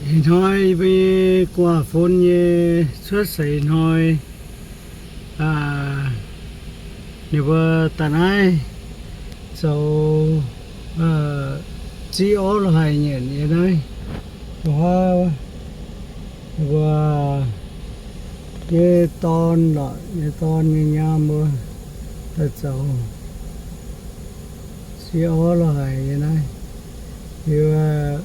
Ih hnoi yie mbuo nyei gu'nguaaz-fun nyei cuotv seix hnoi, ninh mbuo daaih naaiv zoux ziqv orv la'haix nyanc nyei naaiv. Ninh mbuo nyei dorn lorqc, nyei dorn nyei nyaam mbuo daaih zoux ziqv orv la'haix nyei naaiv. Liuz,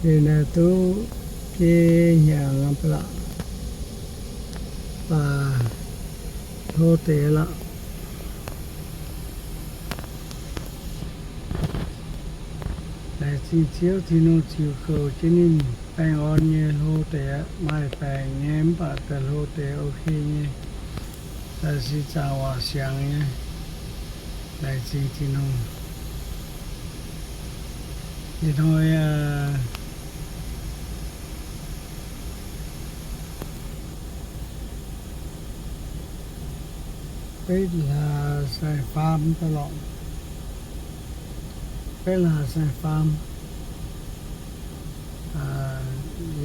ninh naaiv duqv geh hnyangx ba'laqc, baac hlo deix lorqc. Laengz zingh Ziouv Tin-Hungh ziux goux jienv ninh baengh orn nyei hlo deix aqv. Maaih baengc nyei mv baac daaih hlo deix ok nyei. Daaih sin zaangc waac siangx nyei. Laengz zingh Tin-Hungh. Ih hnoi betv hlaax saeng-faam daaih lorqc. Betv hlaax saeng-faam,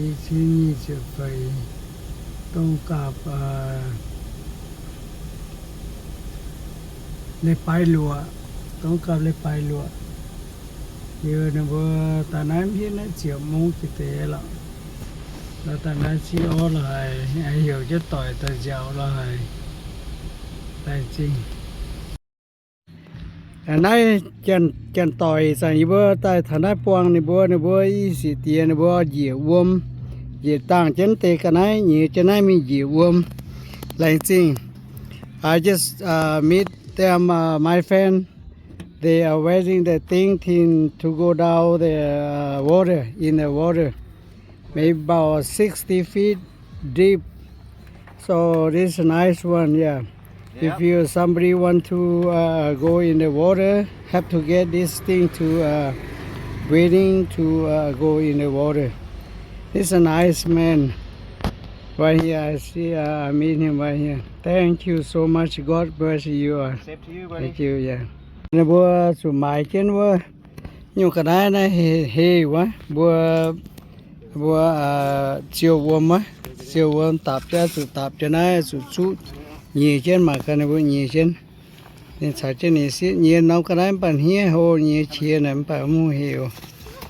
i cin nyic ziepc feix, dongh gapv leiz-baaix luoqc, dongh gapv leiz-baaix luoqc. Liuz ninh mbuo daaih naaiv mv hiuv naaiv ziepc mungv jiex deix lorqc. Daaih naaiv ziqv orv la'haix, heuc jienv doic daaih nziaauc la'haix. Laengz zingh. Naaiv janx-doic zanc yie mbuo daaih taux naaiv buangh ninh mbuo, ninh mbuo i sic diex ninh mbuo njiec wuom, njiec dangh jienv deix ga'naaiv, nyiex jienv naaiv mingh njiec wuom. Laengz zingh. I just meet them, my friend. They are raising the thing to go down the water, in the water. Maybe about sixty feet deep. So this is a nice one, yeah. If you, somebody want to go in the water, have to get this thing to breathing to go in the water. This is a nice man. Right here, I see, I meet him right here. Thank you so much. God bless you. Same to you, buddy. Thank you, yeah. Ninh mbuo zuqc maaiz jienv wuov nyungc ga'naaiv naaiv heh wuov, mbuo, mbuo ziouc wuom wuov, ziouc wuom dapc jienv, zuqc dapc jienv naaiv, zuqc zuqv nyiex jienv, mangc gaax ninh mbuo nyiex jienv. Ninh caux jienv ninh sieqv nyiex norm ga'naaiv mv baac hniev hlo nyei qiex naaic mv baac mv heuc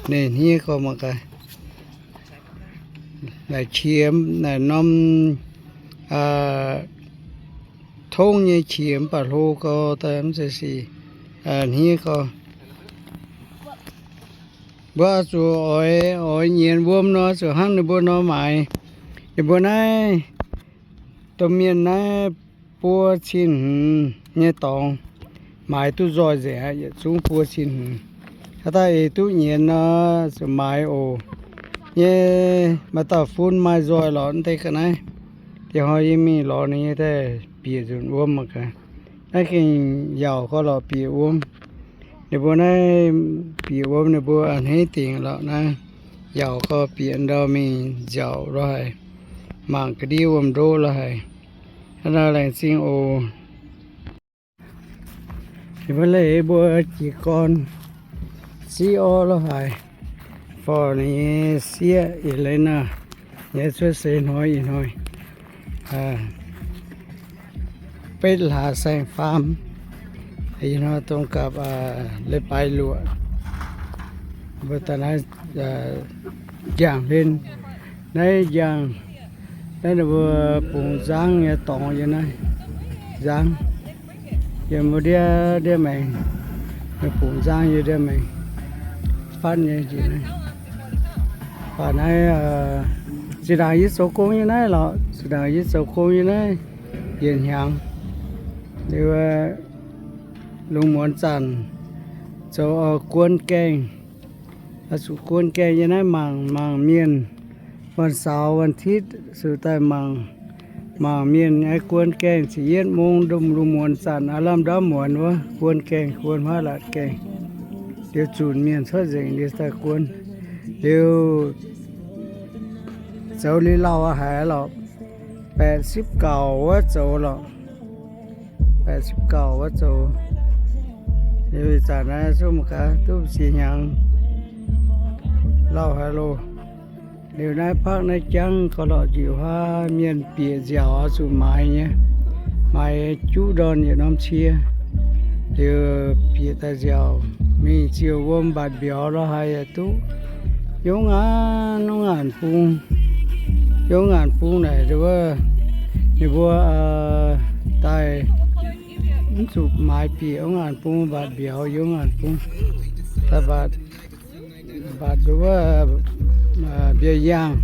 ninh hniev gorx mangc gaax. Naaic qiex naaic norm tongv nyei qiex mv baac hlo gorx daaih mv zeiz sic hniev gorx. Mbuo zuqc oix, oix nyienz wuom nor zuqc hnangv ninh mbuo nor maaiz. Ninh mbuo naaiv domh mienh naaiv buo cin hmz nyei dorngx maaiz duqv nzoih nzengc aqv, yietc zungv buo cin hmz. Haaix dauh eix duqv nyienz nor zuqc maaiz oc. Nyei maaih dauh fun maaih nzoih lorz deix ga'naaiv. Diex hnoi yie mingh lorz ninh nyei daaih bieqc nzunc wuom mangc gaax. Naaiv gengh yaauc gorx lorqc bieqc wuom. Ninh mbuo naaiv bieqc wuom ninh mbuo a'hneiv dingc lorqc naaiv. Yaauc gorx bieqc ndau mingh nziaauc lo haic, mangc ga'ndiev wuom-ndoqv lo haic. Hnangv naaiv laengz zingh oc. Ninh mbuo leih mbuo jiez gorn ziqv orv lo haic, for ninh nyei sieqv Elena nyei cuotv seix hnoi ih hnoi. Betv hlaax saeng-faam, ih hnoi dongh gapv leiz-baaix luoqc. Mbuo daaih naaiv njang hlen, naaiv njang, naaiv ninh mbuo bungx nzangv nyei dorngx yiem naaiv nzangv. Yiem wuov ndiev ndiev maengx, bungx nzangv yiem ndiev maengx, fatv nyei njiec naaiv. Baac naaiv zinh ndaangc yie zoux gong nyei naaiv lorqc, zinh ndaangc yie zoux gong nyei naaiv yietc hnyangx. Liuz lungh muonz zanc zoux guon gaengh, zuqc guon gaengh yiem naaiv mangc, mangc mienh. วันเสาร์ วันอาทิตย์ zuqc daaih mangc, mangc mienh. Guon gaengh ziepc yietv mong, lungh muonz zanc aav lamh ndorm muonz wuov, guon gaengh guon, huaav laatc gaengh. Liuz zunc mienh cuotv nzengc liuz daaih guon. Liuz zoux liuz lauh haic lorqc, แปดสิบเก้า wuov zoux lorqc, แปดสิบเก้า wuov zoux. Liuz ih zanc naaiv zungv mangc gaax duqv ziex hnyangx, lauh haic loh. Liuz naaiv park naaiv jangv gauh lorqc njiec huaav, mienh bieqc nziaauc oix zuqc maaiz nyei. Maaiz juqv ndorn yietc norm cie, liuz bieqc daaih nziaauc mingh ziouc wuom mbatc mbiauz lorz haaix yaac duqv. Yiem ngaanc, yiem ngaanc bung, yiem ngaanc bung naaic, ninh mbuo daaih mv zuqc maaiz bieqc, yiem ngaanc bung mbatc mbiauz, yiem ngaanc bung daaih mbatc, mbatc nduov, mbiauz yaangh,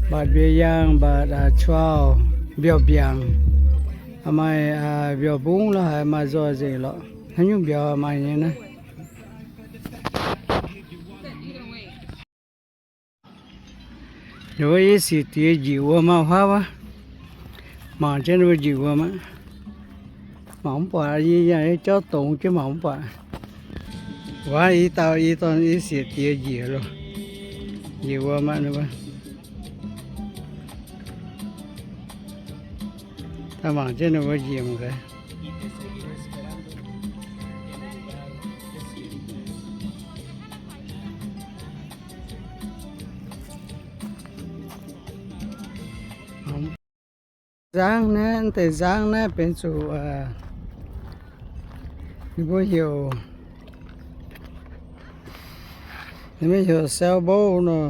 mbatc mbiauz yaangh, mbatc cuauv, mbiauz mbiaangc, maaih mbiauz mbungv lorz haaix maaih nzoih nzengc lorqc. Haaix nyungc mbiauz maaih nyei naaiv. Ninh mbuo i siec diex njiec wuom maah, huaav wuov. Mangc jienv ninh mbuo njiec wuom aqv. Mangc mv buatc, yie jauv dongz jienv mangc mv buatc. Wuov i dauh i dorn i siec diex njiec loh, njiec wuom maah. Daaih mangc jienv ninh mbuo njiec mangc gaax. Nzangv naaiv, mv deix nzangv naaiv benx zuqc, ninh mbuo heuc, ninh mbuo heuc sailboat nor,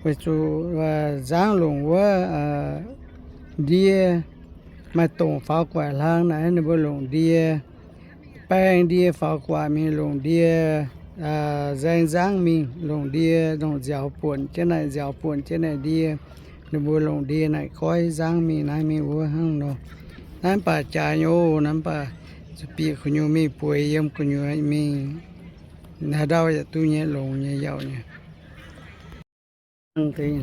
weic zuqc nzangv longc wuov ndie, maaih dongc faaux gu'nguaaic hlang naaiv ninh mbuo longc ndie, baeng ndie faaux gu'nguaaic mingh, longc ndie nzaeng nzangv mingh, longc ndie, longc nziaaux buonc jienv naaic, nziaaux buonc jienv naaic ndie. Ninh mbuo longc ndie naaic goiv nzangv mingh naaiv mingh wuov hnangv nor. Naaiv mv baac jaaix nyei oc, naaiv mv baac zuqc bieqc gu'nyuoz mingh bueix yiem gu'nyuoz mingh, haaix ndau yaac duqv nyei, longx nyei, yauh nyei.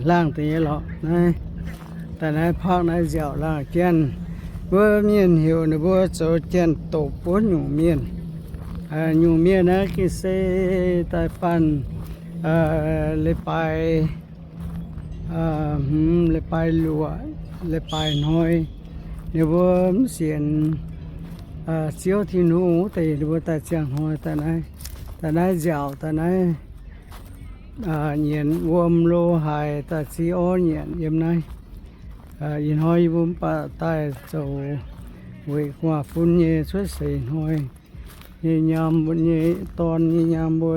Laangh deix nyei lorqc naaiv. Daaih naaiv park naaiv nziaauc laangh jienv. Wuov mienh heuc ninh mbuo zoux janx-dopc wuov nyungc mienh. Nyungc mienh naaiv gengh se daaih banh leiz-baaix, hmz, leiz-baaix luoqc, leiz-baaix hnoi. Ninh mbuo mv sienx Ziouv Tin-Hungh wuov deix, ninh mbuo daaih ziangh hnoi daaih naaiv, daaih naaiv nziaauc, daaih naaiv nyienx wuom lo haaix daaih ziv orv nyanc yiem naaiv. Ih hnoi yie mbuo mv baac daaih zoux weic gu'nguaaz-fun nyei cuotv seix hnoi nyei nyaam, mbuo nyei dorn nyei nyaam mbuo,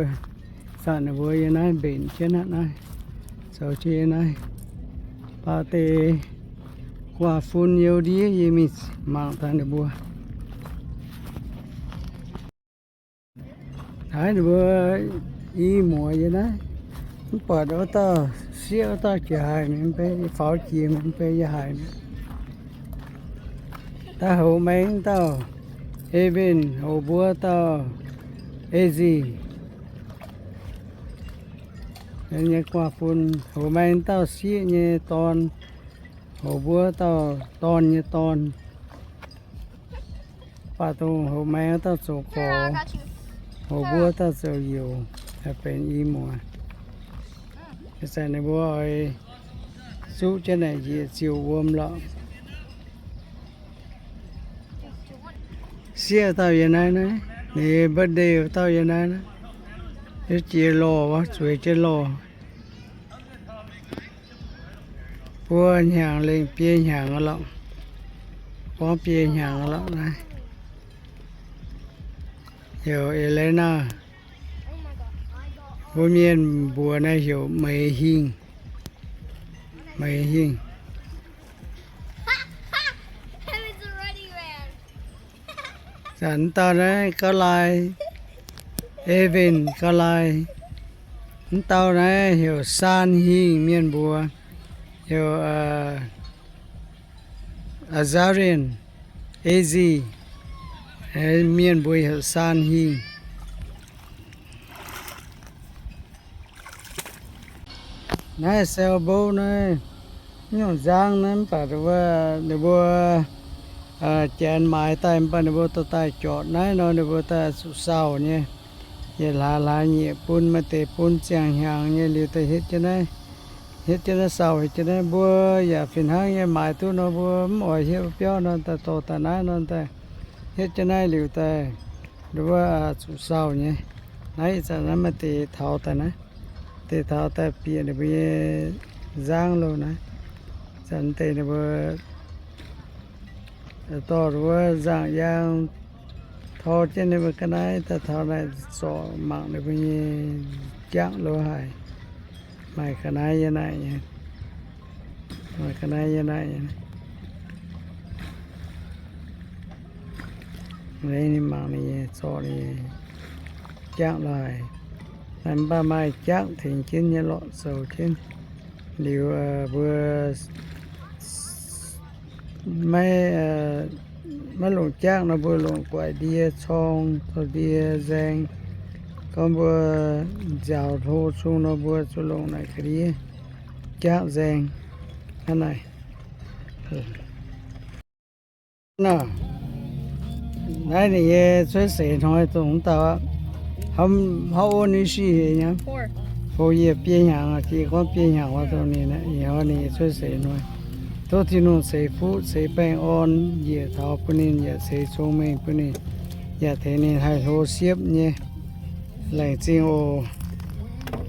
zanc ninh mbuo yiem naaiv mbenc jienv aqv naaiv, zoux jienv yiem naaiv. Baac deix gu'nguaaz-fun youz ndiev yie mingh mangc daaih ninh mbuo. Naaiv ninh mbuo i muoz yiem naaiv, mv buatc wuov dauh sieqv wuov dauh jiex haaix mi'aqv, mv bei faaux jiex mi'aqv, mv bei yiem haaix mi'aqv. Daaih hoz maeng wuov dauh Evan, hoz mbuo dauh Ezi nyei gu'nguaaz-fun, hoz maeng wuov dauh sieqv nyei dorn, hoz mbuo dauh dorn nyei dorn. Baac dongh hoz maeng wuov dauh zoux gorx, hoz mbuo dauh zoux youz, benx i muoz. Ih zanc ninh mbuo oix zuqv jienv naaic njiec ziouc wuom lorqc. Sieqv dauh yiem naaiv naaiv, ninh birthday dauh yiem naaiv naaiv, jiex lorh wuov, zueiz jienv lorh. Buo hnyangx lengh biei hnyangx lorqc, gorngv biei hnyangx lorqc naaiv. Heuc Elena, mbuo mienh mbuox naaiv heuc Meix Hingh, Meix Hingh. Zanc mv dauh naaiv gauv lai, Evan gauv lai. Mv dauh naaiv heuc Saan Hingh, mienh mbuox heuc Azarian, Ezi, mienh mbuox heuc Saan Hingh. Naaiv sailboat naaiv, nyungc nzangv naaiv mv baac ninh mbuo, ninh mbuo janx maaiz daaih mv baac ninh mbuo dorh daaih jorpc naaiv nor, ninh mbuo daaih zuqc sauh nyei. Yietc hlaax hlaax nyieqc bun, maaih deix bun ziangh hnyangx nyei liuz daaih hietv jienv naaiv, hietv jienv naaiv sauh, hietv jienv naaiv. Mbuo yaac fih hnangv nyei, maaiz duqv nor mbuo mv oix hietv wuov biauv nor, daaih dorh daaih naaiv nor daaih hietv jienv naaiv liuz daaih, ninh mbuo zuqc sauh nyei. Naaiv ih zanc naaiv maaih deix taux daaih naaiv, deix taux daaih bieqc ninh mbuo nyei nzangv loh naaiv. Zanc deix ninh mbuo dorh wuov nzangc yaang tor jienv ninh mbuo ga'naaiv daaih taux naaic zorc mangc ninh mbuo nyei jangv lo haic. Maaih ga'naaiv yiem naaic nyei. Maaih ga'naaiv yiem naaic nyei. Ninh mangc ninh nyei zorc ninh nyei jangv lo haic. Naaiv mv baac maaih jangv tengx jienv nyei lorqc zoux jienv. Liuz mbuo maiv, maiv longc jangv nor mbuo longc guaix ndie corng, ndie nzaeng. Gorngv mbuo nziaaux hlo zungh nor mbuo zuqc longc naaic ga'ndiev jangv nzaeng hnangv naaic. Naaiv ninh nyei cuotv seix hnoi dongh mv dauh aqv. How, how old is she nyei? Four. Four year, biei hnyangx, jiex gorngv biei hnyangx wuov dongh ninh, ninh nyei cuotv seix hnoi. Tov Tin-Hungh ceix fuqv ceix baengh orn njiec taux bun ninh, yaac ceix cong-mengh bun ninh, yaac tengx ninh haih hlo siepv nyei. Laengz zingh oc.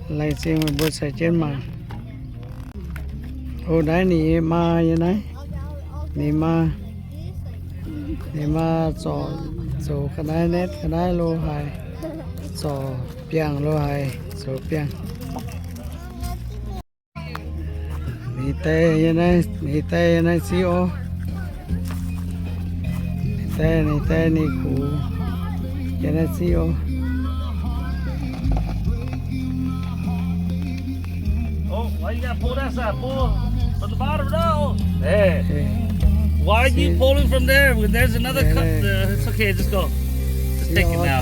Laengz zingh meih mbuo caux jienv mangc. Oc, naaiv ninh maa nyei naaiv. Ninh maa, ninh maa zorc zoux ga'naaiv netv ga'naaiv lo haic, zorc biangh lo haic, zoux biangh. Ninh die yiem naaiv, ninh die yiem naaiv ziv orv. Ninh die, ninh die ninh kux yiem naaiv ziv orv. Oh, why you gotta pull that side? Pull from the bottom, no. Hey. Why are you pulling from there when there's another cut? Uh, it's okay, just go. Just take it now.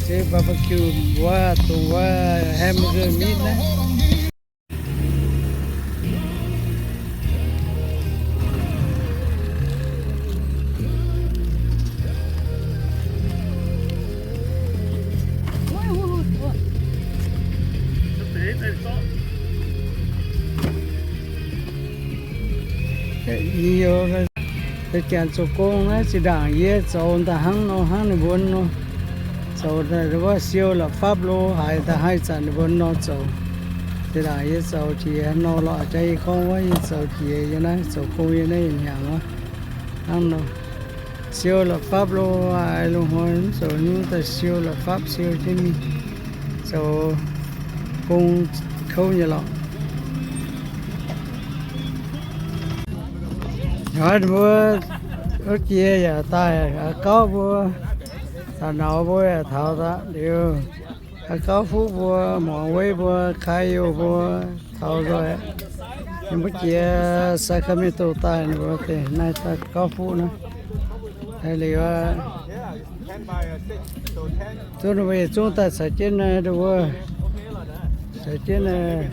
See, barbecue wuov, dongh wuov hamburger meat naaiv. Janx zoux gong naaiv zinh ndaangc yie zoux daaih hnangv nor, hnangv ninh mbuo nor. Zoux daaih wuov siou la'fapv lo haaix daaih haih zanc ninh mbuo nor zoux. Zinh ndaangc yie zoux jiex nor lorqc, jaax yie gorngv wuov yie zoux jiex yie naaiv zoux gong yie naaiv yietc hnyangx wuov. Hnangv nor. Siou la'fapv lo haaix lo hnoi mv zoux nyungc daaih siou la'fapv siou jienv mingh zoux gong kouv nyei lorqc. Hnoi mbuo wuov jiex yaac daaih, aa, gauv mbuo, taux nauz mbuo yaac taux daaih liuz, aa, gauv fuqv mbuo, muangx weiv mbuo, kai youh mbuo taux nzoih. Ninh mbuo jiex Sacramento daaih, ninh mbuo deix naaiv daaih gauv fuqv naaiv. Liuz, zungv ninh mbuo yietc zungv daaih caux jienv naaiv, ninh mbuo caux jienv naaiv,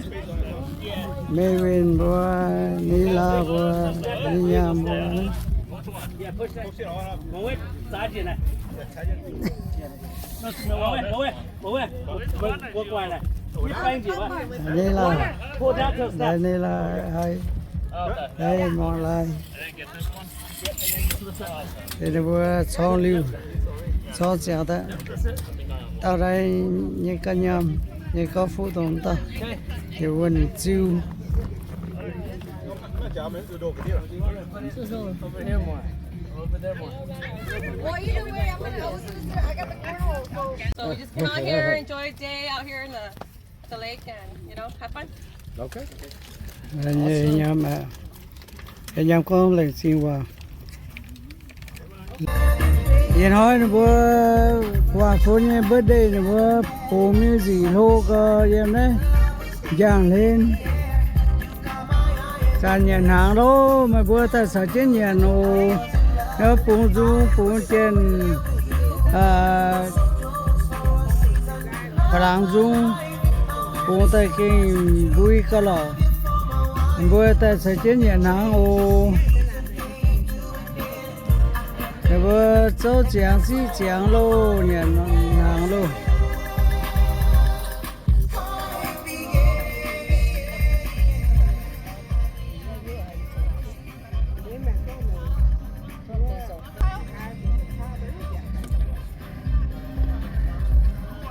Mei Win mbuo, Nila mbuo, Ni Nyaam mbuo. Nila, lai Nila, lai, lai mangc lai. Ninh mbuo corng liuh, corng ziangx daaih, dauh lai nyei ganh nyaam, nyei gauv fuqv dongh dauh, heuc wuonh ziu. So we just came out here, enjoy a day out here in the, the lake and, you know, have fun. Okay. Awesome. Nyaam gorngv laengz zingh waac. Ih hnoi ninh mbuo guangc fun nyei birthday ninh mbuo bungx music hlo gau yiem naaiv njang-hlen. Zanc nyanc hnaangx loh, meih mbuo daaih caux jienv nyanc oc. Bungx nzung, bungx jienh, faalaangx nzung, bungx daaih gengh mbui gauh lorqc. Mbuo daaih caux jienv nyanc hnaangx oc. Ninh mbuo zouv ziangx ziqv ziangx loh, nyanc hnaangx loh.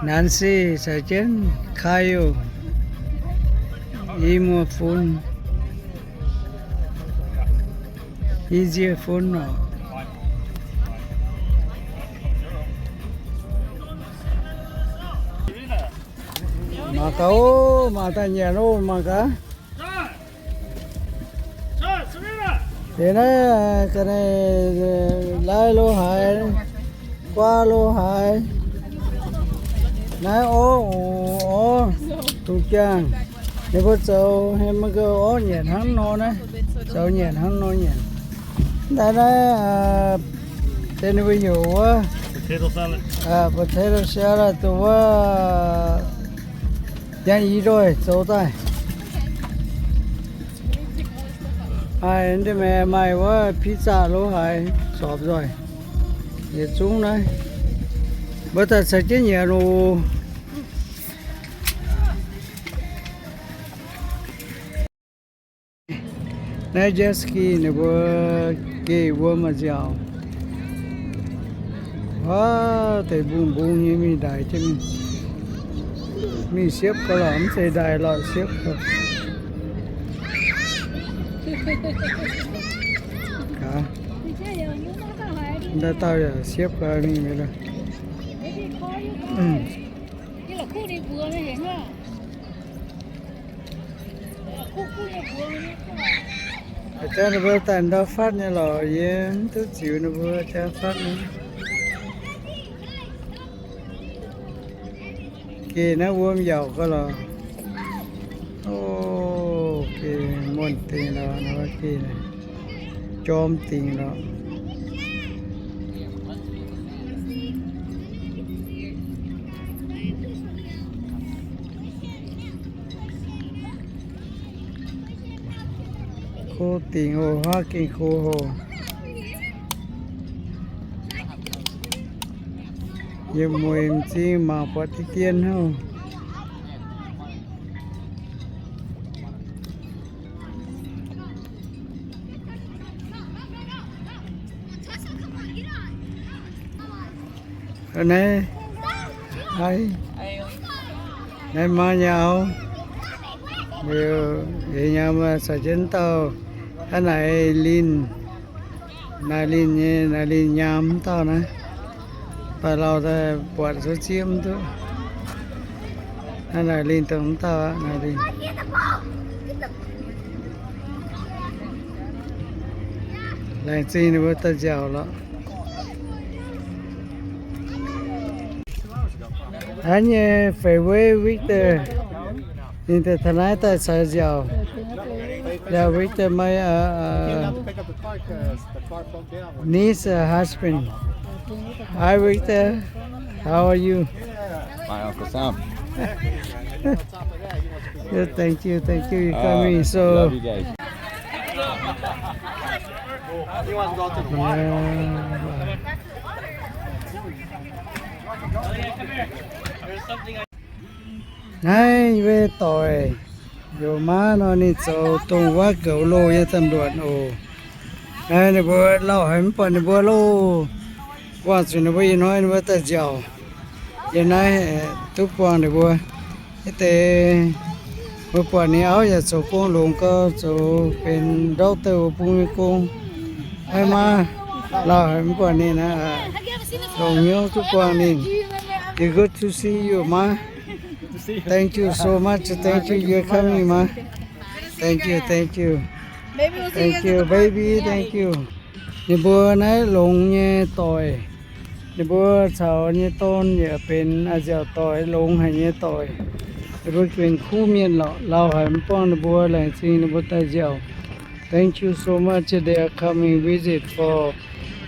Nancy caux jienv Kyle, I muoz-fun, i nzie-fun oc. Mangc gaax oc, mangc daaih nyanc oc, mangc gaax. Deix naaiv ga'naaiv, laai lo haaix, guaa lo haaix. Naaiv orv oc, orv, dungz jaangh. Ninh mbuo zoux hmei mbuo orv nyanc hnangv nor naaiv, zoux nyanc hnangv nor nyanc. Daaih naaiv, deix ninh mbuo heuc wuov, potato salad, potato salad dongh wuov, yangh i ndoih zoux daaih. Maaih, maaih wuov pizza lo haaix, zorpc nzoih. Yietc zungv naaiv, mbuo daaih caux jienv nyanc oc. Naaiv jet ski ninh mbuo geh wuom maiv nziaauc. Wuov, deix mbungh-mbungh nyei mingh ndaix jienv mingh. Mingh siepv gau lorqc, mv zeiz ndaix lorqc, siepv gau. Ndau dauh yaac siepv gau mingh mi'aqv. Jangv ninh mbuo daaih ndau fatv nyei lorqc, yie mv duqv ziux ninh mbuo jangv fatv nyei. Geh naaiv wuom yaac gau lorqc. O, geh muonh dingc lorqc, geh jorm dingc lorqc. Ko dingc oc, huaav gengh ko oc. Yie mueiz m'zing mangc buatc diqv dien hnangv. Naaiv, naaiv maa nyei auv, liuz eix nyaam caux jienv dauh hnangv naaic linh, naaic linh nyei, naaic linh nyaam mv dauh naaiv. Baac lauh daaih buatc zuqc zieqv mv duqv. Naaiv naaic linh dongh mv dauh aqv, naaic linh. Laengz zingh ninh mbuo daaih nziaauc lorqc. Hnangv nyei feix weiv Victor, ninh daaih taux naaiv daaih caux nziaauc. Liuz Victor my niece husband. Hi Victor, how are you? Fine, Uncle Sam. Thank you, thank you. You coming, so. Love you guys. Naaiv yie mbuo doic, youz maa nor ninh zoux dongh wuov goux loh nyei ตำรวจ oc. Naaiv ninh mbuo lauh haic mv buatc ninh mbuo loh. Guangc zuqc ninh mbuo ih hnoi ninh mbuo daaih nziaauc. Yiem naaiv duqv buangh ninh mbuo. Naaiv deix mbuo buatc ninh auv yaac zoux gong longx gau, zoux benx doctor wuov bung nyei gong. Naaiv maa lauh haic mv buatc ninh aqv. Longx hnyouv duqv buangh ninh. It's good to see you, ma. Thank you so much. Thank you. You're coming, ma. Thank you, thank you. Thank you, baby. Thank you. Ninh mbuo naaiv longx nyei doic. Ninh mbuo caux nyei dorn yaac benx a'nziaauc doic, longx haic nyei doic. Ninh mbuo benx kuv mienh lorqc, lauh haic mv buangh ninh mbuo, laengz zingh ninh mbuo daaih nziaauc. Thank you so much. They are coming visit for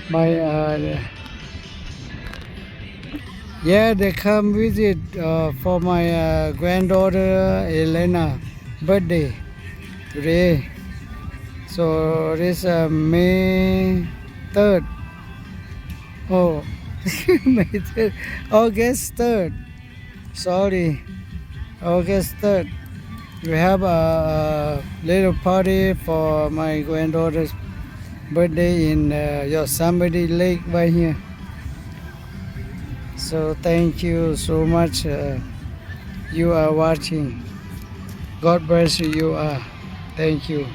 my, uh, yeah, they come visit, uh, for my, uh, granddaughter Elena birthday today. So this, uh, May third. Oh, May third, August third. Sorry, August third. We have a, a little party for my granddaughter's birthday in, uh, Yosemite Lake right here. So thank you so much, uh, you are watching. Thank you.